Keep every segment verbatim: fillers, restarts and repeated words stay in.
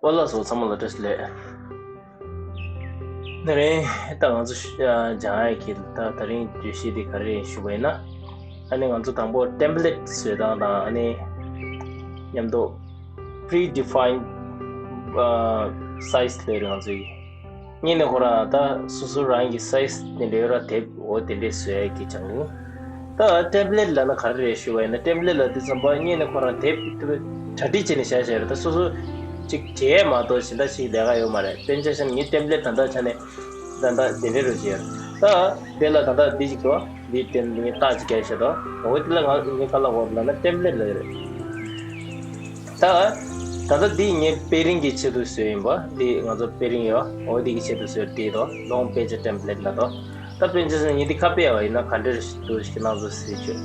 ཨོ་ལགས་སོ། ཚང་མ་ལ་བཀྲ་ཤིས་བདེ་ལེགས། དེ་རིང་ད་ང་ཚོ་ཤ་ཨ་སྦྱང་ཡག་གི་ད་དེ་རིང་བརྗོད་གཞི་དེ་ག་རེ་ཞུ་བ་ཡིན་ན། ཨ་ནི་ང་ཚོ་དང་པོ་ཊེམ་པ་ལེཊ་བཟོ་སྟངས་དང་། ཨ་ནི་མཉམ་དུ་པི་རི་ཌི་ཕ་ཡིན་ཌི་སའི་ཛི་ལབ་རེད། ང་ཚོ་ཡི་སྔོན་ནས་ཁོ་རང་ད་སོ་སོ་རང་གི་སའི་ཛི་དེ་འདྲ་ཡོད་ར། དེབ་འོ་དེ་འདྲས་བཟོ་ཡག་གི་སྦྱང་གི་ཡིན། ད་ཊེམ་པ་ལེཊ་ལབ་ན་ག་རེ་རེད་ཞུ་བ་ཡིན་ན། ཊེམ་པ་ལེཊ་ལབ་དུས་ཙམ་པ་སྔོན་ནས་ཁོ་རང་དེབ་དེ་གྲ་སྒྲིག་བྱས་ནས་བཞག་བཞག་རེད། ད་སོ་སོ་ཅིག་བྲིས་མ་གཏོགས་གཞན་དག་ཅིག་ལས་ཀ་ཡོད་མ་རེད། དཔེར་ན་ཆ་བཞག་ན་ངའི་ཊེམ་པ་ལེཊ་ད་ལྟ་ཆ་ནས་ད་ལྟ་དེ་འདྲས་རུ་བྱས་ཡོད། ད་དེ་ལ་ད་ལྟ་འདི་ཅིག་འདུག་འདི་དེ་ངས་རྟགས་ཅིག་བརྒྱབ་བཞག་འདུག་འོ་དེ་ལ་ང་ངས་ག་ལབ་དགོས་རེད་ལབ་ན་ཊེམ་པ་ལེཊ་ལབ་ཀྱི་རེད། ད་ད་ལྟ་འདི་ངས་པེ་རིང་གི་ཆེད་དུ་བཟོས་ཡིན་པ། འདི་ང་ཚོ་པེ་རིང་ཡོད། འོ་འདི་གི་ཆེད་དུ་བཟོས་དེ་དོ། ལོང་པེ་ཇི་ཊེམ་པ་ལེཊ་ལ་དོ། ད་དཔེར་ན་ཆ་བཞག་ན་ངས་འདི་ཁ་ཕྱེ་བ་ཡིན་ན་ག་འདྲ་འདུག་ཁྱེད་རང་ཚོ་གཟིགས་ཤོག་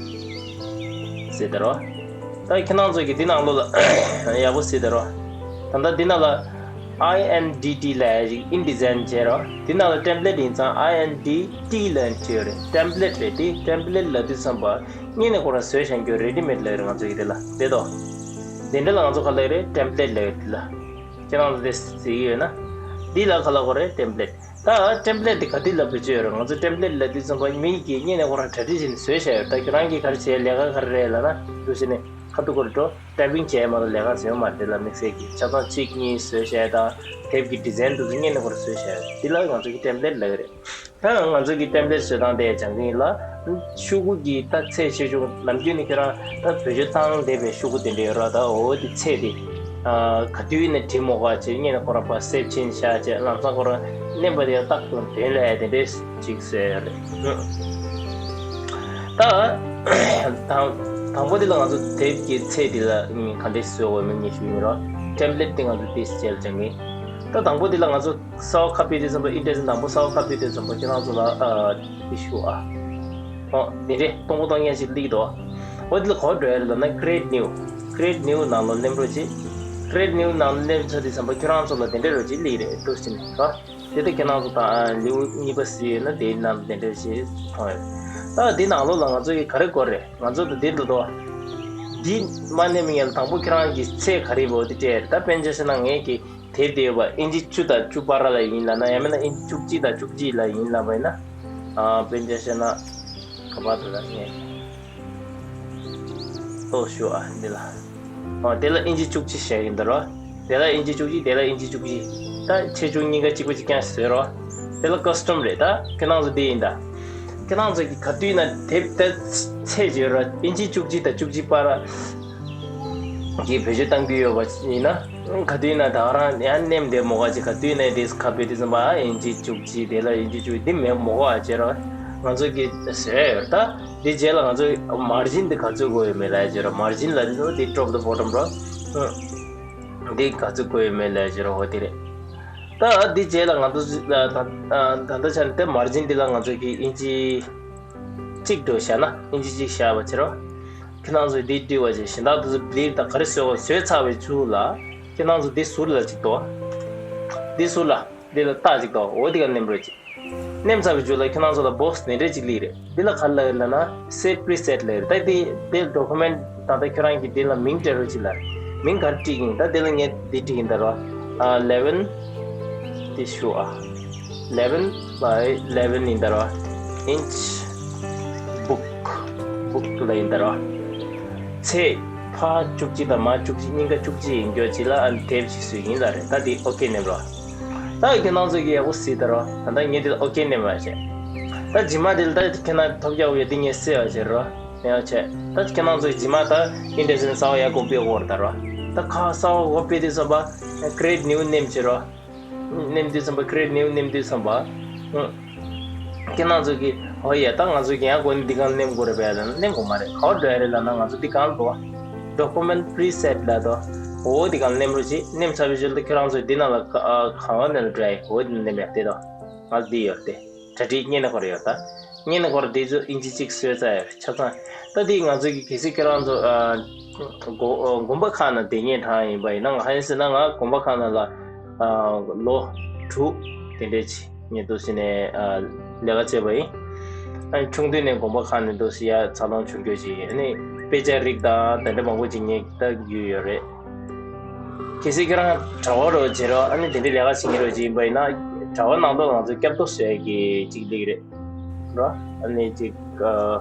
གཟིགས་དང་རོ། ད་ཁྱེད་རང་ཚོ་གི་འདི་ནང་ལོགས་ལ་ཡག་པོ་གཟིགས་དང་རོ། ད་ལྟ་འདི་ནང་ལ་ཨའི་ཨེན་ཌི་ཊི་ལབ་ཡག་ཅིག་ཨིན་ཌི་ཛའིན་བྱས་རོ། འདི་ནང་ལ་ཊེམ་པ་ལེཊ་ཡིན་ཙང་ཨའི་ཨེན་ཌི་ཊི་ལབ་བྲིས་ཡོད་རེད། ཊེམ་པ་ལེཊ་རེད། དེ་ཊེམ་པ་ལེཊ་ལབ་དུས་ཙམ་པ་སྔོན་ནས་ཁོ་རང་བཟོས་བཞག་རྒྱུ་རེ་ཌི་མེཌ་ལབ་ཡོད་རེད། ང་ཚོ་ཡི་དེ་ལ་དེ་དོ། དེ་འདྲ་ལ་ང་ཚོ་ག་ལབ་ཡོད་རེད། ཊེམ་པ་ལེཊ་ལབ་ཡོད་རེད། དེ་ལ་ཁྱེད་རང་ཚོ་དེ་གཟིགས་ཀྱི་ཡོད་ན། འདི་ལ་ག་ལབ་དགོས་རེད། ཊེམ་པ་ལེཊ། ད་ཊེམ་པ་ལེཊ་དེ་ག་དུས་ལ་བེད་སྤྱོད་ཡོད་རེད། ང་ཚོ་ཊེམ་པ་ལེཊ་ལབ་དུས་ཙམ་པ་མི་གིས་སྔོན་ནས་ཁོ་རང་གྲ་སྒྲིག་བྱས་ནས་བཟོས་བཞག་ཡོད། ད་ཁྱོད་རང་གིས་ག་རེ་བྱས། ལས་ཀ་ག་རེ་རེད་ལབ་ན། འདུག་སེ་ནས་ཁ་ཐུག་སྒོ་རུ་འགྲོ། ཊའི་པིང་བྱས་མ་གཏོགས་ལས་ཀ་བྱེད་ཡོད་མ་རེད། དེ་ལ་དམིགས་བསལ་གྱི་ཆ་ཚང་གཅིག་གཉིས་བཟོས་བཞག་དང་། དེབ་ཀྱི་ཌི་ཛའིན་དེ་ཚོ་སྔོན་ནས་ཁོ་རང་བཟོས་བཞག་ཡོད། དེ་ལ་ང་ཚོ་གིས་ཊེམ་པ་ལེཊ་ལབ་ཀྱི་རེད། ད་ང་ཚོ་གིས་ཊེམ་པ་ལེཊ་བཟོ་སྟངས་དེ་སྦྱང་གི་ཡིན་ལ། ཤོག་གུ་གི་ད་ཚད་ཆེ་ཆུང་ནམ་རྒྱུན་ནས་ཁྱེད་རང་ད་བེད་སྤྱོད་བཏང་བསྡད་པའི་ཤོག་གུ་དེ་འདྲ་ཡོད་ར། ད་འོ་དེ་ཚད་དེ་ཨ་ག་དུས་ནས་བྲིས་མ་དགོས་པ་བྱས། སྔོན་ནས་ཁོ་རང་ཕར་སེབ་བྱས་ནས་བཞག་བྱས། ལམ་སང་ཁོ་རང་མནན་པ་དེ་ཏག་ཏག་དོན་ལ་དེ་འདྲས་ཅིག་བཟོས་ཡོད་རེད། ད་དང་དང་པོ་དེ་ལ་ང་ཚོ་དེབ་ཀྱི་ཚད་དེ་ལ་ག་འདྲས་བཟོ་དགོས་མིན་ངས་ཞུ་ཡིན་རོ། ཊེམ་པ་ལེཊ་དེ་ང་ཚོ་དེ་བྱས་ལ་སྦྱང་གི་ཡིན། ད་དང་པོ་དེ་ལ་ང་ཚོ་གསར་པ་ཁ་ཕྱེ་དུས་ཙམ་པ། ཨིན་ཌི་ཛའིན་དང་པོ་གསར་པ་ཁ་ཕྱེ་དུས་ཙམ་པ་ཁྱེད་རང་ཚོ་ལ་ཨ་དེ་ཞུ་ཨ། ཨོ་དེ་རེད། སྟོང་པ་སྟོང་རྐྱང་ཞིག་སླེབས་འདུག་འོ་དེ་ལ་ག་པར་འགྲོ་ཡ་རེད་ལབ་ན། Create New། Create New ནང་ལོགས་སླེབས་རོགས་གྱིས། Create New ནང་ལོགས་སླེབས་ཚར་དུས་ཙམ་པ་ཁྱེད་རང་ཚོ་ལ་དེ་འདྲས་རོགས་གྱིས་སླེབས་རེད། འདུག་སེ་ནས་རོ། དེ་ལྟར་ཁྱེད་རང་ཚོ་དང་ཨ་ལེའུ་གཉིས་པ་གཟིགས་ཡོད་ན་དེའི་ནང་དེ་འདྲ་ཞིག་མཐོང་ཡོད། ད་དེ་ནང་ལོགས་ལ་ང་ཚོ་གིས་ག་རེ་དགོས་རེད། ང་ཚོ་ད་དེ་འདུག་དོ། འདི་མ་ནས་མི་ངན་དང་པོ་ཁྱེད་རང་གི་ཚད་ག་རེ་འོ་དེ་སྤྲད་རེད། ད་དཔེར་ན་ཆ་བཞག་ན་ངས་ཀྱི་དེབ་དེ་ཡོད་པ་ཨིན་ཅི་བཅུ་དང་བཅུ་བར་ལ་ཡིན་ལབ་ན། ཡང་མིན་ན་ཨིན་ཅི་བཅུ་གཅིག་དང་བཅུ་གཅིག་ལ་ཡིན་ལབ་པ་ཡིན་ན། ཨ་དཔེར་ན་ཆ་བཞག་ན་ག་པར་འདུག་ད་ངས། ལྟོས་ཤོག་ཨ་འདི་ལ། ཨོ་དེ་ལ་ཨིན་ཅི་བཅུ་གཅིག་བཞག་གི་འདུག་རོ། དེ་ལ་ཨིན་ཅི་བཅུ་གཅིག་དེ་ལ་ཨིན་ཅི་བཅུ་གཅིག་ད་ཆེ་ཆུང་གཉིས་ཀ་གཅིག་པ་གཅིག་རྐྱང་བཟོས་རོ། དེ་ལ་ཀ་སི་ཊམ་རེད། ད་ཁྱེད་རང་ཚོ་འདི་ཡིན་ད། ཁྱེད་རང་ཚོ་གི་ག་དུས་ན་དེབ་ད་ཚད་བརྗོད་རོ། ཨིན་ཅི་བཅུ་གཅིག་དང་བཅུ་གཅིག་བར་གྱི་བེད་སྤྱོད་གཏང་གི་ཡོད་པ་ཡིན་ན། ག་དུས་ན་ད་ག་རང་ཡང་མནན་བསྡད་མ་དགོས་པ་བྱས། ག་དུས་ན་དེ་ཁ་ཕྱེ་དུས་ཙམ་པ་ཨ་ཨིན་ཅི་བཅུ་གཅིག་དེ་ལ་ཨིན་ཅི་བཅུ་གཅིག་འདི་མེད་མ་དགོས་པ་བྱས་རོ། ང་ཚོ་གི་བཟོས་ཡོད་ད། དེ་རྗེས་ལ་ང་ཚོས་མར་ཇིན་དེ་ག་ཚོད་དགོས་ཡོད་མེད་ལབ་ཡ་བྱས་རོ། མར་ཇིན་ལབ་དུས་དེ་ཊོབ་དང་བྷོ་ཊམ་རོ། ཨ་དེ་ག་ཚོད་དགོས་ཡོད་མེད་ལབ་ཡ་བྱས་རོ། འོ་དེ་རེད། ད་དེ་རྗེས་ལ་ང་ཚོ་ད་ད་ད་ལྟ་ཆ་ནས་དེ་མར་ཇིན་དེ་ལ་ང་ཚོས་ཀྱི་ཨིན་ཅི་གཅིག་འགྲོ་བཞག་ན། ཨིན་ཅི་གཅིག་བཞག་པ་བྱས་རོ། ཁྱེད་རང་ཚོས་དེ་བྲིས་པ་བྱས། གཞན་དག་དེ་ཚོ་བྲིས་དང་ག་རེ་བཟོས་པ་བཟོས་ཚར་བའི་ཚུལ་ལ་ཁྱེད་རང་ཚོ་དེ་ཟུར་ལ་གཅིག་འདུག་དེ་ཟུར་ལ་དེ་ལ་རྟགས་གཅིག་འདུག་འོ་དེ་ག་མནན་རོགས་གྱིས། མནན་ཚར་བའི་མཇུག་ལ་ཁྱེད་རང་ཚོ་ལ་བོག་སི་དེ་འདྲ་ཅིག་སླེབས་རེད། འདི་ལ་ག་རེ་ལབ་ཡོད་ལབ་ན་Save Preset ལབ་ཡོད་རེད། ད་འདི་འདི་ཌོ་ཀུ་མེན་ཊི་ད་ལྟ་ཁྱོད་རང་གིས་འདི་ལ་མིང་སྤྲད་རོགས་གྱིས་ལབ། མིང་ག་རེ་སྤྲད་ཀྱི་ཡིན། ད་འདི་ལ་ངས་འདི་སྤྲད་ཀྱི་ཡིན་ད་རོ། ཨ་eleven དེ་ཞུ་ཨ། eleven by eleven ཡིན་ད་རོ། Inch book book ལབ་ཡིན་ད་རོ། ཚད་ཕར་བཅུ་གཅིག་དང་མར་བཅུ་གཅིག་སྙིང་ག་བཅུ་གཅིག་ཡིན་རྒྱུ་ཅིག་ལ་ཨ་དེབ་ཅིག་བཟོས་ཡིན་ལབ་རེད། ད་འདི་ཨོ་ཀེ་མནན་རོགས། ད་ཁྱེད་རང་ཚོ་གིས་ཡག་པོ་གཟིགས་དང་རོ། ད་ལྟ་ངས་འདི་ལ་ཨོ་ཀེ་མནན་པ་བྱས། ད་རྗེས་མ་འདི་ལ་ད་ཁྱེད་རང་ཐོབ་རྒྱག་ཡོད་འདི་ངས་སེབ་བ་བྱས་རོ། ཡང་བྱས། ད་ཁྱེད་རང་ཚོ་རྗེས་མ་ད་ཨིན་ཌི་ཛའིན་གསར་པ་ཡར་སྒོ་ཕྱེ་དགོས་རེད་ད་རོ། ད་ཁ་གསར་པ་སྒོ་ཕྱེ་དུས་ཙམ་པ་Create New མནན་བྱས་རོ། མནན་དུས་ཙམ་པ་Create New མནན་དུས་ཙམ་པ། ཁྱེད་རང་ཚོ་གིས་ཨོ་ཡ་ད་ང་ཚོ་གིས་ཡང་སྒོ་ནས་འདི་གང་མནན་དགོས་རེད་པས་ལབ་ན་མནན་དགོས་མ་རེད། ག་པར་འགྲོ་ཡ་རེད་ལབ་ན་ང་ཚོ་འདི་གང་འགྲོ། Document Preset ལབ་དོ། འོ་འདི་གང་མནན་རོགས་གྱིས། མནན་ཚར་བའི་རྗེས་ལ་ཁྱེད་རང་ཚོ་འདི་ནང་ལ་ག་ཨ་གང་བ་ནས་འགྲོ་ཡ་ཡིན། འོ་འདི་མནན་ཡ་དེ་དོ། ང་འདི་ཡོད་དེ། གྲ་སྒྲིག་སྔོན་ནས་ཁོ་ར་ཡོད་ད། སྔོན་ནས་ཁོ་ར་འདི་ཚོ་ཨིན་ཅི་གཅིག་བཟོས་ཚར་ཡོད་ཆ་ཚང་། ད་འདི་ང་ཚོ་གིས་གལ་སྲིད་ཁྱེད་རང་ཚོ་ཨ་དགོ་ཨ་དགོན་པ་ཁག་ནང་བསྡད་མཁན་གྲས་ཡིན་པ་ཡིན་ན། ང་ཡིན་ཟེར་ན་ང་དགོན་པ་ཁག་ནང་ལ་ཨ་ལོ་དྲུག་དེ་འདྲས་ཅིག་ངས་འདུག་སེ་ནས་ཨ་ལས་ཀ་བྱས་པ་ཡིན། ཨ་ནི་ཆུང་དུས་ནས་དགོན་པ་ཁག་ནས་འདུག་སེ་ཡར་འཚར་ལོངས་བྱུང་རྒྱུ་ཅིག་ཡིན། ཨ་ནི་དཔེ་ཆ་རིགས་དང་དེ་འདྲ་མང་པོ་ཅིག་ངས་ལྟ་རྒྱུ་ཡོད་རེད། གལ་སྲིད་ཁྱེད་རང་དྲ་བ་རོགས་བྱེད་རོགས། ཨ་ནི་དེ་འདྲའི་ལས་ཀ་བྱེད་མཁན་རོགས་ཅིག་ཡིན་པ་ཡིན་ན། དྲ་བ་ནང་དུ་ང་ཚོ་སྐྱབས་ཐོ་བཟོ་ཡ་གི་ཅིག་ལིག་རེད་རོ། ཨ་ནི་ཅིག་ཨ།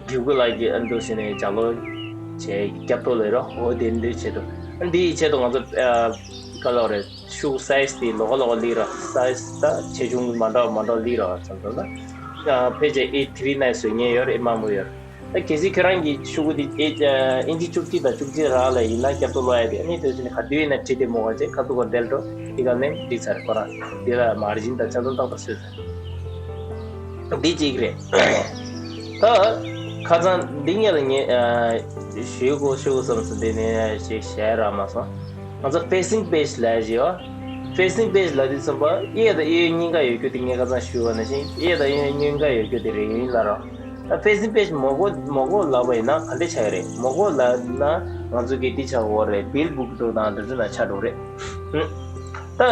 རྒྱུ་གུ་ལ་གི་ཨ་འདུག་ཟེར་ནས་ལྗགས་ཀློག་བྱས་སྐྱབས་ཐོ་ལས་རོ། འོ་དེ་འདྲའི་ཆེད་དུ། ཨ་འདི་ཡི་ཆེད་དུ་ང་ཚོ་ཨ་ག་ལབ་རེད། ཤོག་སའི་ཛི་དེ་ལོགས་ཀ་ལོགས་ཀ་ལིག་ར། སའི་ཛི་ད་ཆེ་ཆུང་མ་འདྲ་བ་མ་འདྲ་བ་ལིག་ར་བ་ཙམ་ཙམ་ད། ཨ་ཕལ་ཆེར་ཨེ་ཐི་རི་ནའིན་བཟོ་མཁན་ཡོད་རེད། ཨེ་དམའ་མོ་ཡོད་རེད། ད་གལ་སྲིད་ཁྱེད་རང་གི་ཤོག་གུ་དེ་ཨེ་ཨ་ཨིན་ཅི་བཅུ་གཅིག་དང་བཅུ་གཅིག་རང་ལ་ཡིན་ན་སྐྱབས་ཐོ་ལོག་ཡ་དེ། ཨ་ནི་དེ་བཞིན་ག་དུས་ཡིན་ན་བྲིས་ཏེ་མོ་ག་ཅེ་ཁ་ཐུག་གོ་འདེལ་འགྲོ། དེ་ག་ནས་འགྲིག་ཚར། ཁོ་རང་དེ་ལ་མར་ཇིན་དང་ཆ་ཚང་ཏག་ཏག་བཟོས་ཚར། འདི་གཅིག་རེད། ད་ཁ་སང་འདི་ངེད་ལ་ངས་ཨ་ཞུ་དགོས་ཞུ་དགོས་བསམ་སོང་། འདི་ནས་ཞིག་བཤད་རག་མ་སོང་། ང་ཚོ་ཕེ་སིང་པེ་ཇི་ལབ་ཡ་ཅིག་ཡོད། ཕེ་སིང་པེ་ཇི་ལབ་དུས་ཙམ་པ་གཡས་དང་གཡོན་གཉིས་ཀ་ཡོད་རྒྱུ་དེ། ངས་ཁ་སང་ཞུས་པ་ནང་བཞིན་གཡས་དང་གཡོན་གཉིས་ཀ་ཡོད་རྒྱུ་དེ་རེད་ཡིན་ལབ་རོགས། ད་ཕེ་སིང་པེ་ཇི་མ་དགོས་མ་དགོས་ལབ་པ་ཡིན་ན་ག་འདྲ་ཆགས་ཀྱི་རེད། མ་དགོས་ལབ་ན་ང་ཚོ་གི་འདི་ཆགས་ཀྱི་ཡོད་རེད། བིལ་བུག་འགྲོ་དང་འདི་ཚོ་ན་ཆགས་འགྲོ་རེད། ད་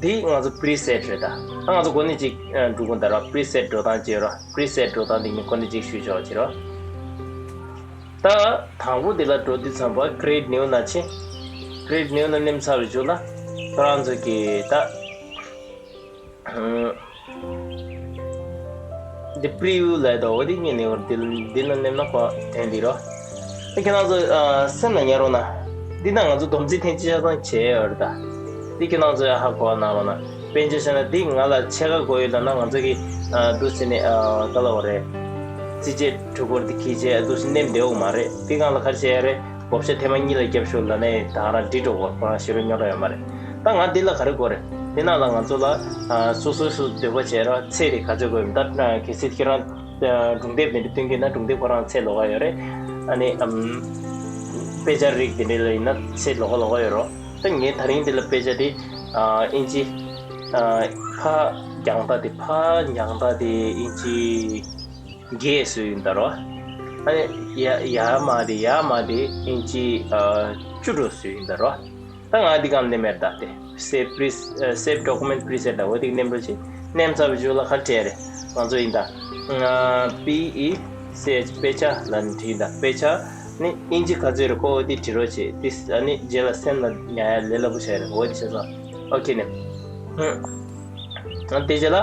འདི་ང་ཚོ་པི་རི་སེ་ཊི་རེད། ད་ད་ང་ཚོ་གོ་ནི་གཅིག་ཨ་འགྲོ་གི་འདུག་ར། པི་རི་སེ་ཊི་འགྲོ་སྟངས་བྱེད་ར། པི་རི་སེ་ཊི་འགྲོ་སྟངས་འདི་ངས་གོ་ནི་གཅིག་ཞུས་ཆོག་བྱེད་ར། ད་དང་པོ་འདི་ལ་འགྲོ་དུས་ཙམ་པ་ཀི་རི་ཨེ་ཊི་ནིའུ་ན་ཕྱིན། ཀི་རི་ཨེ་ཊི་ནིའུ་ན་མནན་ཚར་བའི་མཇུག་ལ་ཁྱོད་རང་ཚོ་གི་ད་ཨ་འདི་པི་རི་ཝིའུ་ལབ་ཡ་འདུག་འོ་དེ་ཉན་ནས། འོ་འདི་འདི་ན་མནན་ན་ཁོ་དྲན་འདི་རོ། ད་ཁྱེད་རང་ཚོ་ཨ་སེམས་ལ་ཉར་རོགས་གནང་། འདི་ན་ང་ཚོ་སྡོམ་རྩིས་ཐེངས་གཅིག་ཆ་ཚང་བྱས་ཡོད་རེད། ད་འདི་ཁྱེད་རང་ཚོ་ཡང་ཧ་གོ་བ་གནང་རོགས་གནང་། དཔེར་ན་ཆ་བཞག་ན་འདི་ང་ལ་ཕྱེད་ཀ་དགོས་ཡོད་ལབ་ན། ང་ཚོ་གི་ཨ་འདུག་ཟེར་ནས་ཨ་ག་ལབ་དགོས་རེད། རྩིས་དཔྱད་འཕྲུལ་འཁོར་འདི་འཁྱེར་བྱས་འདུག་སེ་མནན་བསྡད་ཡོད་མ་རེད། འདི་སྒང་ལ་ག་རེ་བྱེད་ཡ་རེད། བགོ་བཤའ་ཐེངས་མ་གཉིས་ལ་བརྒྱབ་ཤོག་ལབ་ནས་ད་རང་འགྲིག་འགྲོ་གོ། ཁོ་རང་ཞེ་དྲག་རྙོག་དྲ་ཡོད་མ་རེད། ད་ང་འདི་ལ་ག་རེ་དགོས་རེད། འདི་ནང་ལ་ང་ཚོ་ལ་ཨ་སོ་སོ་སོ་འདོད་པ་བྱས་ར། ཚད་དེ་ག་ཚོད་དགོས་ཡོད། ད་གལ་སྲིད་ཁྱེད་རང་ཨ་སྒྲུང་དེབ་དེ་འདྲ་སྟོན་གྱི་ན་སྒྲུང་དེབ་ཁོ་རང་ཚད་ལོགས་ཀ་ཡོད་རེད། ཨ་ནི་ཨམ་དཔེ་ཆ་རིགས་དེ་འདྲ་ལ་ཡིན་ན་ཚད་ལོགས་ཀ་ལོགས་ཀ་ཡོད་རོ། ད་ངས་ད་རིང་འདི་ལ་དཔེ་ཆ་དེ་ཨ་ཨིན་ཅི་ཨ་ཕར་རྒྱང་ཐག་དེ་ཕར་རྒྱང་ཐག་དེ་ཨིན་ཅི་བརྒྱད་བཟོས་ཡིན་ད་རོ། ཨ་ནི་ཡ་ཡར་མར་དེ་ཡར་མར་དེ་ཨིན་ཅི་ཨ་བཅུ་དྲུག་བཟོས་ཡིན་ད་རོ། ད་ང་འདི་གང་ནས་མེད་ད་དེ། Save pre- Save document preset ལ་འོ་དེ་གི་ནེམ་རོ་ཆེ། ནེམ་ཚར་བའི་མཇུག་ལ་ཁ་བྲལ་རེད། ང་ཚོ་ཡིན་ད། P E C H དཔེ་ཆ་ལ་ནི་བྲིས་ད། དཔེ་ཆ་ནི་ཨིན་ཇི་ག་ཚོད་རེད་ཁོ་འོ་དེ་བྲིས་རོགས་བྱེད། དེ་ཨ་ནི་རྗེས་ལ་སེམས་ལ་ཉར་ཡ་ལས་སླ་པོ་ཆགས་རེད། འོ་དེ་བྱས་ཙང་ཨོ་ཁེ་ནེམ། ཨ་དེ་རྗེས་ལ་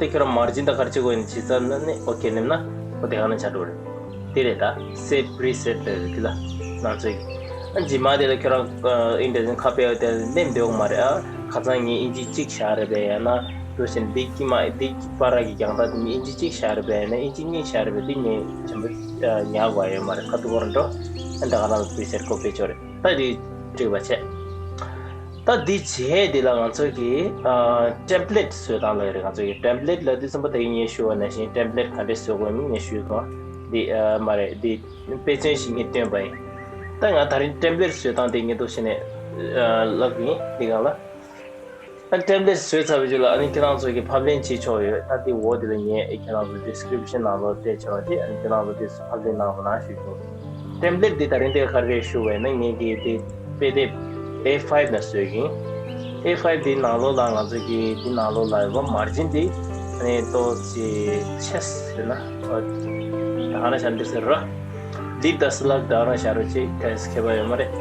དེ་ཁྱོད་རང་མར་ཇིན་ད་ག་རེ་བྱེད་དགོས་ཡིན་བྱས་ཙང་ནི་ཨོ་ཁེ་ནེམ་ན་འོ་དེ་ག་ནས་ཆགས་འགྲོ་རེད། དེ་རེད་ད། Save preset དེ་རེད་དེ་ལ་ང་ཚོའི། ཨ་རྗེས་མ་དེ་ལ་ཁྱོད་རང་ཨིན་ཇི་ཁ་ཕྱེ་དེ་ནེམ་བདེ་བོ་མ་རེད། ཨ་ཁ་སང་ངས་ཨིན་ཇི་གཅིག་བཞག་རེད་པས། ཡང་ན་འདུག་སེ་འདི་དཀྱིལ་མ་འདི་བར་གྱི་རྒྱང་ཐག་དེ་ངས་ཨིན་ཇི་གཅིག་བཞག་རེད་པས། ཡང་ན་ཨིན་ཇི་གཉིས་བཞག་རེད་པས། དེ་ངས་བྱམས་པོ་ཉར་དགོས་ཡོད་མ་རེད། ཁ་ཐུག་པར་འགྲོ། ཨ་ད་ག་རང་ལ་preset ཁོ་ཕྱེ་ཆོག་རེད། ད་དེ་འགྲིག་པ་བྱས། ད་འདི་བྱས་དེ་ལ་ང་ཚོ་གི་ཨ་template བཟོ་སྟངས་ལ་རེད། ང་ཚོ་གི་template ལབ་དུས་ཙམ་པ་དེ་ངས་ཞུ་བ་ནང་བཞིན་template ག་འདྲས་བཟོ་དགོས་མིན་ངས་ཞུས་སོང་། འདི་ཨ་མ་རེད། འདི་དཔེ་མཚོན་ཞིག་ངས་སྟོན་པ་ཡིན། ད་ང་ད་རིང་template བཟོ་སྟངས་དེ་ངས་འདུག་སེ་ནས་ཨ་ལབ་ཀྱི་ཡིན། འདི་སྒང་ལ་ཨ་template བཟོས་ཚར་བའི་རྗེས་ལ་ཨ་ནི་ཁྱེད་རང་ཚོ་གི་ཕབ་ལེན་བྱེད་ཆོག་ཡོད། ད་འདི་འོག་འདི་ལ་ངས་ཁྱེད་རང་ཚོ་description ནང་ལོགས་སྤྲད་ཆོག་དེ། ཨ་ནི་ཁྱེད་རང་ཚོ་དེ་ཕབ་ལེན་གནང་རོགས་གནང་ཞུ་ཆོག template འདི་ད་རིང་འདི་ག་རེ་རེད་ཞུ་བས་ན། ངེད་ཀྱི་འདི་དཔེ་དེབ་A five ནས་བཟོས་ཀྱིན། A five འདི་ནང་ལོགས་ལ་ང་ཚོ་གི་འདི་ནང་ལོགས་ལ་ཡོད་པ་མར་ཇིན་འདི་ཨ་ནི་ཏོག་ཙམ་ཆེ་ཟེར་ན་ཨ་ད་ག་ན་བྱ་འདི་ཟེར་ར། འདི་ད་སི་ལག་ད་ག་ན་བྱ་རོགས་ཅིག་གལ་སྲིད་ཁྱད་པར་ཡོད་མ་རེད།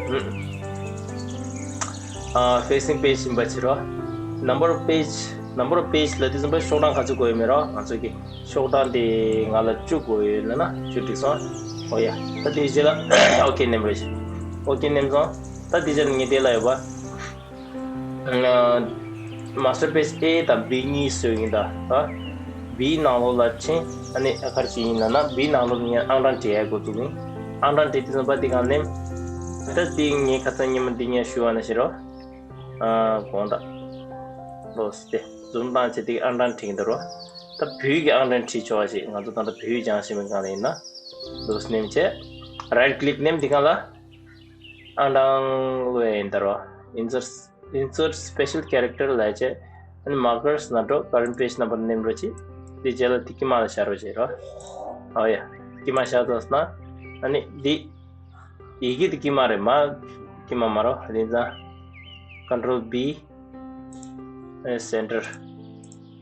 ཨ་facing page ཡིན་པ་བྱེད་རོགས། Number of page number of page ལབ་དུས་ཙམ་པ་ཤོག་གྲངས་ག་ཚོད་དགོས་ཡོད་མེད་རོགས། ང་ཚོ་གི་ཤོག་གྲངས་དེ་ང་ལ་བཅུ་དགོས་ཡོད་ལབ་ན་བཅུ་འགྲིག་སོང་། ཨོ་ཡ། ད་དེའི་རྗེས་ལ་ཨོ་ཁེ་ནེམ་རེད། ཨོ་ཁེ་ནེམ་སོང་། ད་དེའི་རྗེས་ལ་ངས་དེ་ལ་ཡོད་པ། master page A དང་B གཉིས་བཟོས་ཡིན་ད། ཨ་B ནང་ལོགས་ལ་ཕྱིན། ཨ་ནི་ཨ་ག་རེ་བྱེད་ཡིན་ལབ་ན་B ནང་ལོགས་ངས་ཨང་གྲངས་བྲིས་ཡ་འགོ་བཙུགས་ཡིན། ཨང་གྲངས་བྲིས་དུས་ཙམ་པ་འདི་གང་ནེམ། ད་དེ་ངས་ཁ་སང་ཉི་མ་འདི་ངས་ཞུ་བ་ན་ཤེས་རོགས། ཨ་དགོངས་དག་ལོས་ཏེ་zoom བཏང་བྱས་དེ་ཨང་གྲངས་བྲིས་ཀྱི་འདུག་རོ། ད་བོད་ཀྱི་ཨང་གྲངས་བྲིས་ཆོག་པ་ཞིག་ང་ཚོ་ད་ལྟ་བོད་ཡིག་སྦྱང་བཞིན་པའི་སྒང་ལ་ཡིན་ན། ལོས་ནེམ་བྱས། right click ནེམ་འདི་སྒང་ལ་ཨང་གྲངས་ལོས་ཡིན་ད་རོ། insert insert special character ལ་བྱས། ཨ་ནི་markers ནང་འགྲོ། current page number ནེམ་རོ་ཅིག་དེ་རྗེས་ལ་དེ་དཀྱིལ་མ་ལ་བཞག་རོ་བྱས་རོ། ཨོ་ཡ། དཀྱིལ་མ་བཞག་ཚར་སོང་ན། ཨ་ནི་འདི་ཡི་གེ་དེ་དཀྱིལ་མ་རེད་མ། དཀྱིལ་མ་མ་རོ། དེ་ཙང་control B ཨེ་center།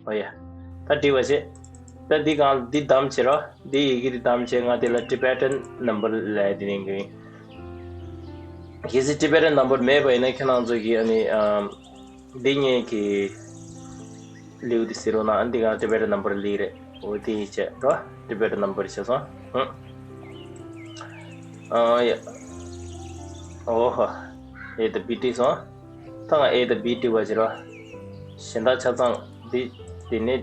ཨོ་ཡ། ད་འགྲིག་པ་བྱས། ད་འདི་གང་འདི་བདམས་བྱེད་རོ། འདི་ཡི་གེ་འདི་བདམས་བྱེད། ང་དེ་ལ་Tibetan number ལབ་དེ་ནས་འགྲོ་ཡིན། གལ་སྲིད་Tibetan number མེད་པ་ཡིན་ན་ཁྱེད་རང་ཚོ་གིས་ཨ་ནི་ཨམ། འདི་ངེད་ཀྱི་ལེའུ་འདི་ཟེར་རོགས་གནང་། ཨ་འདི་ག་Tibetan number ལི་རེད། འོ་དེ་ཡིན་བྱས་རོ། Tibetan number བྱས་སོང་། ཨ་ཡ། ཨོ་ཧ། A དང་B བྲིས་སོང་། ད་ང་A དང་B བྲིས་པ་བྱེད་རོ། གཞན་དག་ཆ་ཚང་འདི་འདི་ནས་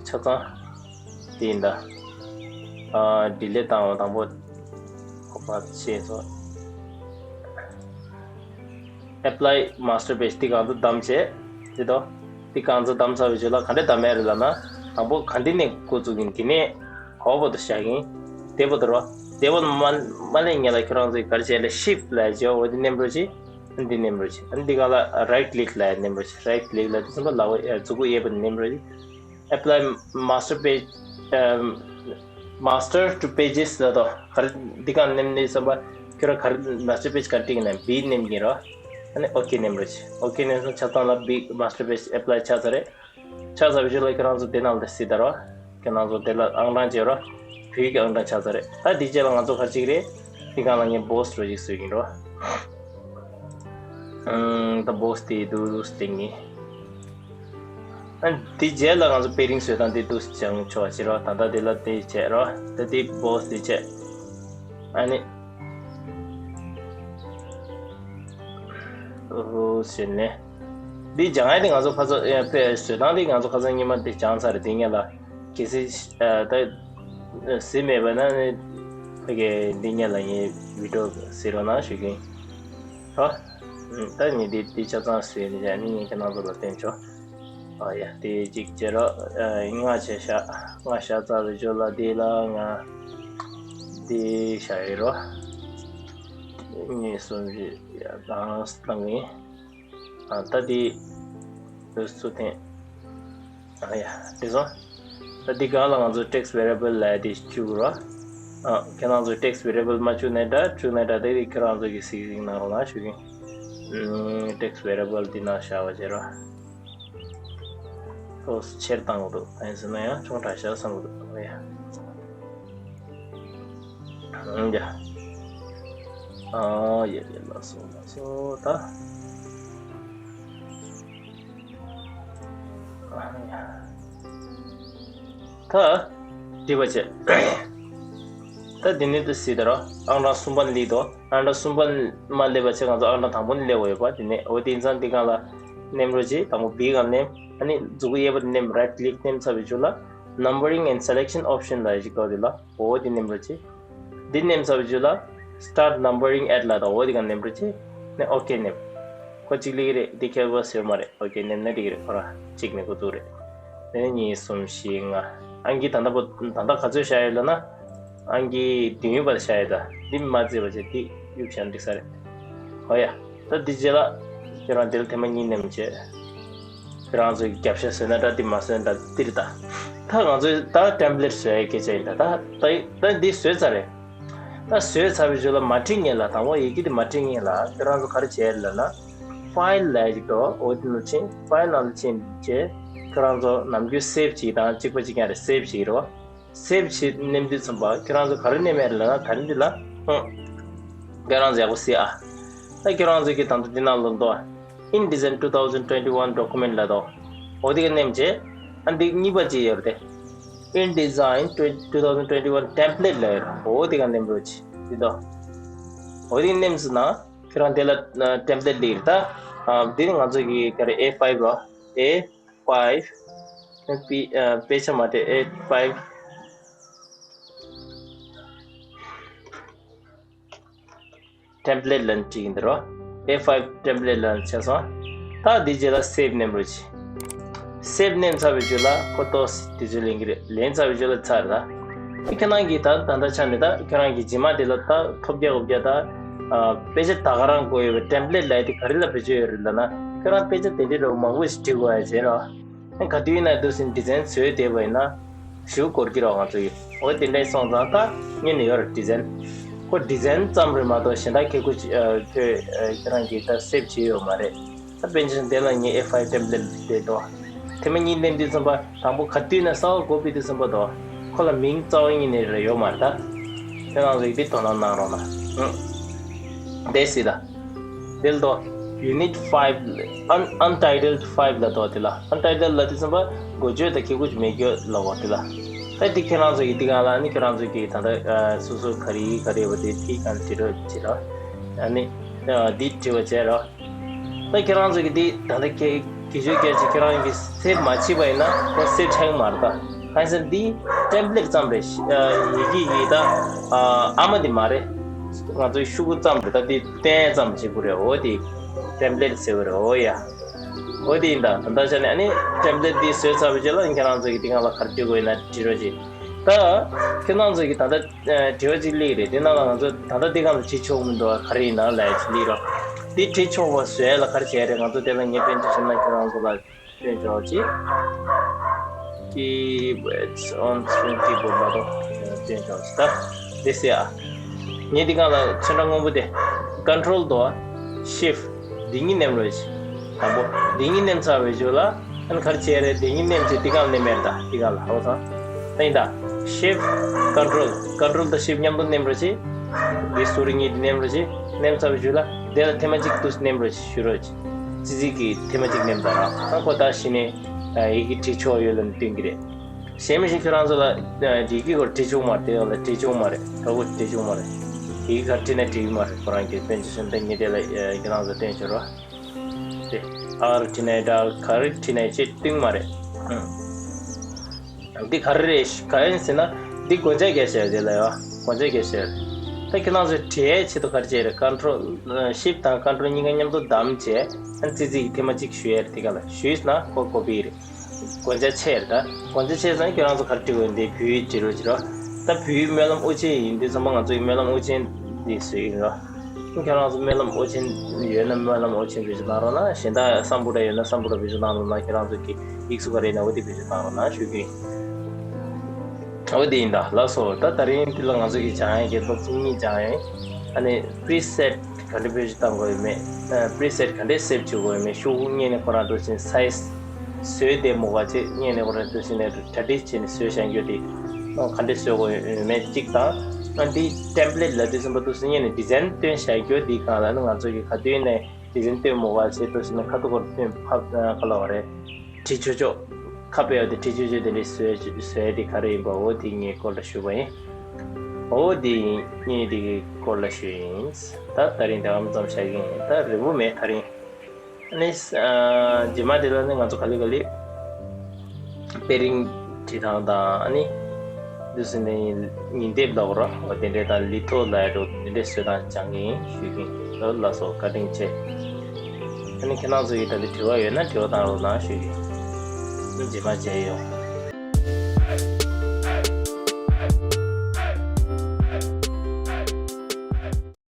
ཆ་ཚང་འདི་ཡིན་ད། ཨ་delete བཏང་བ་དང་པོ་ཁོ་པ་ཤེས་སོང་། Apply master page འདི་གང་དུ་བདམས་བྱས། འདི་དོ། འདི་གང་དུ་བདམས་ཚར་བའི་རྗེས་ལ་ག་འདྲ་བདམས་ཡ་རེད་ལབ་ན། དང་པོ་ག་འདི་ནས་འགོ་བཙུགས་ཡིན་འདི་ནས་གོ་བོ་དུ་བཞག་ཡིན། དེ་བོ་དུ་རོ། དེ་བོ་མ་མ་ལས་ངེས་ལ་ཁྱོད་རང་ཚོས་ག་རེ་བྱས་ལ་shift ལ་བྱས་འོ་འདི་མནན་རོགས་གྱིས། འདི་མནན་རོགས་གྱིས། འདི་ག་ལ་right click ལ་མནན་རོགས་གྱིས། Right click ལ་དུ་སོང་པ་ལ་འོ་མཛུ་གུ་གཡས་པ་མནན་རོགས་གྱིས། Apply master page ཨམ། Master to pages ལ་དོ། ག་རེ་འདི་གང་མནན་ནས་བསམ་པ་ཁྱོད་ར་ག་རེ་master page ག་རེ་བྲིས་ན་B མནན་གྱིན་རོ། ཨ་ནི་OK མནན་རོགས་གྱིས། OK མནན་སོང་ཆ་ཚང་ལ་B master page apply ཆགས་ཚར་རེད། ཆགས་ཚར་བའི་རྗེས་ལ་ཁྱོད་རང་ཚོ་དེ་ནང་ལ་སྲིད་ད་རོ། ཁྱོད་རང་ཚོ་དེ་ལ་ཨང་གྲངས་བྱེད་རོ། བོད་ཀྱི་ཨང་གྲངས་ཆགས་ཚར་རེད། ད་འདི་རྗེས་ལ་ང་ཚོ་ག་རེ་བྱེད་ཀྱི་རེད། འདི་གང་ལ་ངས་boss རོ་ཞིག་བཟོས་ཀྱིན་རོ། ཨང་ད་boss དེ་དུ་སྟེང་ནས། ཨ་འདི་རྗེས་ལ་ང་ཚོ་padding བཟོས་དང་འདི་འདུག་སྦྱང་ཆོག་ཅེས་རོ། ད་ལྟ་འདི་ལ་འདི་བྱས་རོ། ད་འདི་boss འདི་བྱས། ཨ་ནི། ཨོ་ཟེར་ནས། འདི་སྦྱང་ཡ་འདི་ང་ཚོ་ཁ་སང་ཨེ་དཔེ་བཟོས་དང་འདི་ང་ཚོ་ཁ་སང་ཉི་མ་འདི་སྦྱང་ཚར་རེད། འདི་ངས་ལ་གལ་སྲིད་ཨ་ད་གཟིགས་མེད་པ་ན་ནི་ཕ་གི་འདི་ངས་ལ་ངའི་video གཟིགས་རོགས་གནང་ཞུ་གི་ཡིན། རོ། ད་ངས་འདི་འདི་ཆ་ཚང་བཟོས་ནས་ཡ་ནི་ངས་ཁྱེད་རང་ཚོ་ལ་བསྟན་ཆོག་ཨ་ཡ་དེ་གཅིག་བྱེད་རོགས། ཨ་ལྔ་བྱས་ཤག་ལྔ་བཞག་ཚར་བའི་རྗེས་ལ་དེ་ལ་ང་དེ་བཞག་ཡོད་རོགས། གཉིས་གསུམ་བཞི་ཡ་གང་བཏང་གི་ཡིན། ཨ་ད་དེ་ལུས་ཚུལ་ཐེངས་ཨ་ཡ་དེ་སོང་། ད་འདི་གང་ལ་ང་ཚོ་text variable ལབ་ཡ་དེ་བཅུག་རོགས། ཨ་ཁྱེད་རང་ཚོ་text variable མ་བཅུག་ནའི་འདྲ་བཅུག་ནའི་འདྲ་དེ་ཁྱེད་རང་ཚོ་གི་གཟིགས་གཟིགས་གནང་རོགས་གནང་ཞུ་གི་ཡིན། text variable འདི་ནང་བཞག་པ་བྱེད་རོགས། ཨོ་ཆེར་བཏང་གི་འདུག་ཨ་ཡིན་ཟེར་ན་ཡང་ཆུང་དྲགས་ཤག་བསམ་གི་འདུག་ཨ་ཡ། ཨང་ཡ། ཨ་ཡ་ཡ་ལགས་སོ་ལགས་སོ་ད། ཨང་ཡ། ད། འདི་བ་བྱས། ད་འདི་ནི་ཏུ་སྲིད་ད་རོ། ཨང་གྲངས་གསུམ་པ་ནི་ལི་དོ། ཨང་གྲངས་གསུམ་པ་མ་སླེབས་པ་བྱས་ང་ཚོ་ཨང་གྲངས་དང་པོ་ནི་སླེབས་པ་ཡོད་པ་དེ་ནས་འོ་དེ་ཡིན་ཙང་འདི་གང་ལ་མནན་རོགས་གྱིས། དང་པོ་B གང་མནན། ཨ་ནི་མཛུ་གུ་གཡས་པ་མནན། Right click མནན་ཚར་བའི་རྗེས་ལ་Numbering and Selection Option ལ་ཞིག་གོ་དེ་ལ་འོ་དེ་མནན་རོགས་གྱིས། འདི་མནན་ཚར་བའི་རྗེས་ལ་Start Numbering at ལ་དང་འོ་དེ་གང་མནན་རོགས་གྱིས། ནས་ཨོ་ཁེ་མནན། ཁོ་གཅིག་ལེགས་རེད། འདི་ཁྱད་པར་ཟེར་མ་རེད། ཨོ་ཁེ་མནན་ན་འགྲིག་རེད། ཁོ་ར་གཅིག་ནས་འགོ་བཙུགས་རེད། དེ་ནས་གཉིས་གསུམ་བཞི་ལྔ། ཨང་ཀི་ད་ལྟ་པོ་ད་ལྟ་ག་ཚོད་བཞག་ཡོད་ལབ་ན། ཨང་ཀི་བདུན་བར་བཞག་ཡོད་ད། འདི་མ་བརྩིས་པ་བྱས་འདི་གཡུག་བཞག་འགྲིག་ས་རེད། ཧོ་ཡ། ད་འདི་རྗེས་ལ་ཁྱོད་རང་འདིར་ཐེངས་མ་གཉིས་མནན་བྱས། ཁྱོད་རང་ཚོའི་རྒྱབ་ཤ་བཟོས་ན་འདྲ་འདི་མ་བཟོས་ན་འདྲ་འདིར་ད། ད་ང་ཚོས་ད་template བཟོ་ཡའི་སྐད་ཆ་ཡིན་ད། ད་ད་ད་འདི་བཟོས་ཚར་རེད། ད་བཟོས་ཚར་བའི་རྗེས་ལ་མ་བྲིས་ངེས་ལ་དང་པོ་ཡི་གེ་འདི་མ་བྲིས་ངེས་ལ་ཁྱོད་རང་ཚོ་ག་རེ་བྱས་ལབ་ན། File ལབ་ཡ་ཅིག་འདུག་འོ་དེ་ནང་ཕྱིན། File ནང་ལ་ཕྱིན་བྱས་ཁྱོད་རང་ཚོ་ནམ་རྒྱུན་save བྱེད་དང་གཅིག་པ་གཅིག་རྐྱང་རེད། Save བྱེད་རོགས། Save བྱེད་མནན་དུས་ཙམ་པ་ཁྱོད་རང་ཚོ་ག་རེ་མནན་མེད་ལབ་ན་ད་རིང་འདི་ལ། ཧུང་། ཁྱོད་རང་ཚོ་ཡག་པོ་གཟིགས་ཨ། ད་ཁྱོད་རང་ཚོ་གི་ད་དུང་འདི་ནང་ལ་འདུག InDesign two thousand twenty-one document ལབ་འདུག་འོ་དེ་ག་མནན་བྱས། ཨ་འདི་གཉིས་པ་ཅིག་ཡོད་རེད་དེ། InDesign two thousand twenty-one template ལབ་ཡོད་རེད། འོ་དེ་ག་མནན་རོགས་གྱིས། འདི་འདུག་འོ་དེ་མནན་སོང་ན་ཁྱོད་རང་དེ་ལ་template འདི་རེད་ད། ཨ་འདི་ནི་ང་ཚོ་གི་ག་རེ་A five རོ། A five དཔེ་ཆ་མ་སྤྲད། A five template ལབ་བྲིས་ཡིན་འདི་རོ། A five template ལབ་བྱས་སོང་། ད་འདི་རྗེས་ལ་save མནན་རོགས་གྱིས། Save མནན་ཚར་བའི་རྗེས་ལ་ཁོ་ཏོག་ཙམ་དུས་ཚོད་ལེན་གྱི་རེད། ལེན་ཚར་བའི་རྗེས་ལ་ཚར་རེད་ད། ཁྱེད་རང་གིས་ད་ད་ལྟ་ཆ་ནས་ད་ཁྱེད་རང་གི་རྗེས་མ་དེ་ལ་ད་ཐོབ་རྒྱག་འོབ་རྒྱག་ད། དཔེ་ཆ་ད་ག་རང་དགོས་ཡོད་པའི་template ལབ་ཡ་དེ་ག་རེ་ལ་བེད་སྤྱོད་ཡོད་རེད་ལབ་ན། ཁྱེད་རང་དཔེ་ཆ་དེ་འདྲའི་རོ་མང་པོ་ཞིག་བྲིས་དགོས་ཡ་བྱས་རོ། ག་དུས་ཡིན་ན་འདུག་སེ་design བཟོས་བསྡད་པ་ཡིན་ན། ཞུ་སྐོར་གྱི་རོགས་ང་ཚོ་ཡིས། འོ་དེ་འདྲའི་སོང་ཙང་ད་སྔོན་ནས་ཡོད་རེད་design། ཁོ་design ཙམ་རེད་མ་གཏོགས་གཞན་དག་ཁྱེད་ཁོ་ཁྱོད་ཁྱེད་རང་གིས་ད་save བྱས་ཡོད་མ་རེད། ད་དཔེ་ཆ་འདི་ལ་ངས་A five template བསྡད་དོ། དེ་མ་གཉིས་ལེན་དུས་ཙམ་པ་དང་པོ་ག་དུས་ན་གསར་པ་འགོ་ཕུད་དུས་ཙམ་པ་དོ། ཁོ་ལ་མིང་རྩ་བ་ཉིད་ནས་རེ་ཡོད་མ་རེད་ད། ཁྱེད་རང་ཚོ་ཡིས་དེ་དོ་སྣང་གནང་རོགས་གནང་། དེ་སྲིད་ལ། དེ་ལ་དོ། Unit five ལ། Un- Untitled five ལ་དོ་དེ་ལ། Untitled ལ་དེ་ཙམ་པ་འགོ་བརྗོད་དང་ཁྱད་ཁུ་ཅིག་མེད་རྒྱུ་ལ་འོ་དེ་ལ། ད་དེ་ཁྱེད་རང་ཚོ་གི་དེ་གང་ལ་ནི་ཁྱེད་རང་ཚོ་གི་ད་ལྟ་ཨ་སོ་སོ་ག་རེ་ག་རེ་བ་དེ་དེ་གང་བྲིས་རོགས་བྱེད་རོགས། ཨ་ནི་ཨ་འདི་བྲིས་པ་བྱས་རོགས། ད་ཁྱེད་རང་ཚོ་གི་འདི་ད་ལྟ་གལ་གལ་ཆེ་གལ་ཆེ་ཁྱེད་རང་གི་སེབ་མ་བྱས་པ་ཡིན་ན་ཁོ་སེབ་ཆགས་ཀྱི་མ་རེད་ད། གང་ཡིན་ཟེར་ན་འདི་ཊེམ་པ་ལེཊ་ཙམ་རེད། ཨ་ཡི་གེ་གི་ད་ཨ་ཨ་མ་འདི་མ་རེད། ང་ཚོའི་ཤོག་གུ་ཙམ་རེད་ད། འདི་བསྟན་ཙམ་བྱེད་དགོས་རེད། འོ་དེ་ཊེམ་པ་ལེཊ་ཟེར་བ་རེད། འོ་ཡ། འོ་དེ་ཡིན་ད། ད་ལྟ་ཆ་ནས་ཨ་ནི་ཊེམ་པ་ལེཊ་འདི་བཟོས་ཚར་བའི་རྗེས་ལ་ཁྱེད་རང་ཚོ་གི་འདི་སྒང་ལ་ག་རེ་བྲིས་དགོས་ཡིན་ན་བྲིས་རོགས་གྱིས། ད་ཁྱེད་རང་ཚོ་གི་ད་ལྟ་ཨ་དྲི་བ་གཅིག་སླེབས་རེད། དེ་ནང་ལ་ང་ཚོ་ད་ལྟ་འདི་སྒང་ལ་བྲིས་ཆོག་མི་འདུག་ག་རེ་ཡིན་ན་ལབ་ཡ་ཅིག་སླེབས་རོགས། འདི་བྲིས་ཆོག་པ་བཟོ་ཡ་ལ་ག་རེ་བྱས་རེད། ང་ཚོ་དེ་ལ་ངས་པན་ཊི་ཤན་ལ་ཁྱེད་རང་ཚོ་ལ་སྟོན་ཆོག་ཅིག Keywords on screen keyboard ལ་རོགས་སྟོན་ཆོག་ཅིག་ད་དེ་སྲིད་ཨ། ངས་འདི་སྒང་ལ་ཚོན་ཁྲ་སྔོན་པོ་དེ་ཀོན་ཊོལ་དང་ཤིཕ་འདི་གཉིས་མནན་རོགས་གྱིས། དང་པོ་འདི་གཉིས་མནན་ཚར་བའི་རྗེས་ལ་ཨ་ནི་ག་རེ་བྱས་རེད། འདི་གཉིས་མནན་བྱས་འདི་སྒང་མནན་མེད་ད། འདི་སྒང་ལ་ཧ་གོ་སོང་། ད་ཡིན་ད། ཤིཕ་ཀོན་ཊོལ། ཀོན་ཊོལ་དང་ཤིཕ་མཉམ་དུ་མནན་རོགས་གྱིས། འདི་ཟུར་གཉིས་འདི་མནན་རོགས་གྱིས། མནན་ཚར་བའི་རྗེས་ལ་དེ་ལ་ཐེངས་མ་གཅིག་ཏུ་མནན་རོགས་གྱིས། ཞུ་རོགས་གྱིས། ཙི་ཙི་གིས་ཐེངས་མ་གཅིག་མནན་ད་ར། ད་ཁོ་ད་གཞི་ནས་ཡི་གེ་བྲིས་ཆོག་ཡོད་ལབ་ནས་སྟོན་གྱི་རེད། གཞན་མི་ཞིག་ཁྱོད་རང་ཚོ་ལ་ཡི་གེ་སྐོར་བྲིས་ཆོག་མ་རེད། དེ་ལ་བྲིས་ཆོག་མ་རེད། ག་གོ་བྲིས་ཆོག་མ་རེད། ཡི་གེ་ག་བྲིས་ན་འགྲིག་གི་མ་རེད། ཁོ་རང་གི་པན་ཊི་ཤན་དེ་ངས་དེ་ལ་ཁྱོད་རང་ཚོ་སྟོན་ཆོག་རོགས། དེ་ཨར་བྲིས་ན་འདྲ་ག་རེ་བྲིས་ན་ཅེས་སྟོན་མ་རེད། ཨང་། འདི་ག་རེ་རེད། ག་ཡིན་ཟེར་ན་འདི་སྒོ་ལྕགས་རྒྱག་བྱས་དེ་ལ་ཡོད། སྒོ་ལྕགས་རྒྱག་བྱས། ད་ཁྱེད་རང་ཚོས་བྲིས་ཡའི་ཆེད་དུ་ག་རེ་བྱས་རེད། ཀོན་ཊོལ་ཤིཕ་དང་ཀོན་ཊོལ་གཉིས་ཀ་མཉམ་དུ་བསྡམས་བྱས་ཨ་ཙི་ཙི་གི་ཐེངས་མ་གཅིག་ཞུ་ཡས་རེད། དེ་ག་ལ་ཞུས་ན་ཁོ་ཀོ་པི་རེད། སྒོ་ལྕགས་ཆེ་རེད་ད། སྒོ་ལྕགས་ཆེ་ཙང་ཁྱེད་རང་ཚོ་ག་རེ་བྲིས་དགོས་འདི་བོད་ཡིག་བྲིས་རོགས་བྱེད་རོགས། ད་བོད་ཡིག་སྨོན་ལམ་དབུ་ཅན་ཡིན་དུས་ཙམ་པ་ང་ཚོ་ཡི་སྨོན་ལམ་དབུ་ཅན་འདི་བཟོས་ཡིན་རོགས། ཁྱེད་རང་ཚོ་སྨོན་ལམ་དབུ་ཅན་ཡོད་ན་སྨོན་ལམ་དབུ་ཅན་བེད་སྤྱོད་གནང་རོགས་གནང་། གཞན་དག་སམ་བྷོ་ཊ་ཡོད་ན་སམ་བྷོ་ཊ་བེད་སྤྱོད་གནང་རོགས་གནང་། ཁྱེད་རང་ཚོ་གི་ཡིག་གཟུགས་ག་རེ་ཡིན་ན་འོ་དེ་བེད་སྤྱོད་གནང་རོགས་གནང་ཞུ་རྒྱུ་ཡིན། འོ་དེ་ཡིན་ད། ལགས་སོ། ད་ད་རིང་འདི་ལ་ང་ཚོ་གི་སྦྱང་ཡས་ཀྱི་སློབ་ཚན་གཉིས་སྦྱང་ཡོད། ཨ་ནི་པི་རི་སེཊ་ག་འདྲ་བེད་སྤྱོད་གཏང་དགོས་ཡོད་མེད། པི་རི་སེཊ་ག་འདྲས་སེབ་བྱེད་དགོས་ཡོད་མེད། ཤོག་གུ་སྔོན་ནས་ཁོ་རང་འགྲོ་ཕྱིན་སའི་ཛི་བཟོས་བསྡད་མོ་བ་ཚེ་སྔོན་ནས་ཁོ་རང་འགྲོ་ཕྱིན་ནས་གྲ་སྒྲིག་བྱས་ནས་བཟོས་བཞག་རྒྱུ་དེ་ག་འདྲས་བཟོས་དགོས་ཡོད་མེད་གཅིག་དང་། ཨ་འདི་ཊེམ་པ་ལེཊ་ལབ་དུས་ཙམ་པ་འདུག་སེ་སྔོན་ནས་ཌི་ཛའིན་སྟོན་བཞག་རྒྱུ་དེ་གང་ལ་ནི་ང་ཚོ་གི་ག་དུས་ནས་ཌི་ཛའིན་སྟོན་མོ་བ་ཚེ་འགྲོ་ཕྱིན་ནས་ཁ་ཐུག་གོ་སྟོན་ཕབ་ག་ལ་བ་རེད། བྲིས་ཆོག་ཆོག་ཁ་དཔེ་བ་དེ་བྲིས་ཆོག་ཆོག་དེ་འདྲས་བཟོས་བཟོས་དེ་ག་རེ་ཡིན་པ་འོ་དེ་ངའི་སྐོར་ལ་ཞུས་པ་ཡིན། འོ་དེ་ངས་དེ་གི་སྐོར་ལ་ཞུས་ཡིན། ད་ད་རིང་དེ་ག་ཙམ་བྱ་གི་ཡིན། ད་རེ་བོ་མེད་ད་རིང་། ཨ་ནི་ཨ་རྗེས་མ་དེ་ལ་ནི་ང་ཚོ་ག་ལེ་ག་ལེ་པེ་རིང་བྲིས་སྟངས་དང་ཨ་ནི་འདུག་སེ་ནི་ཉིན་དེབ་ལབ་ར་འོ་དེ་འདྲས་དང་ལི་ཐོ་ལ་ཡ་འགྲོ་དེ་འདྲས་བཟོས་སྟངས་སྦྱང་གི་ཡིན་ཞུས་གི་ཡིན། ལགས་སོ་བཀའ་དྲིན་ཆེ། ཨ་ནི་ཁྱེད་རང་ཚོ་ཡི་ད་ལྟ་དྲི་བ་ཡོད་ན་དྲི་བ་བཏང་རོགས་གནང་ཞུས་གི་ཡིན། རྗེས་མ་མཇལ་ཡོང་།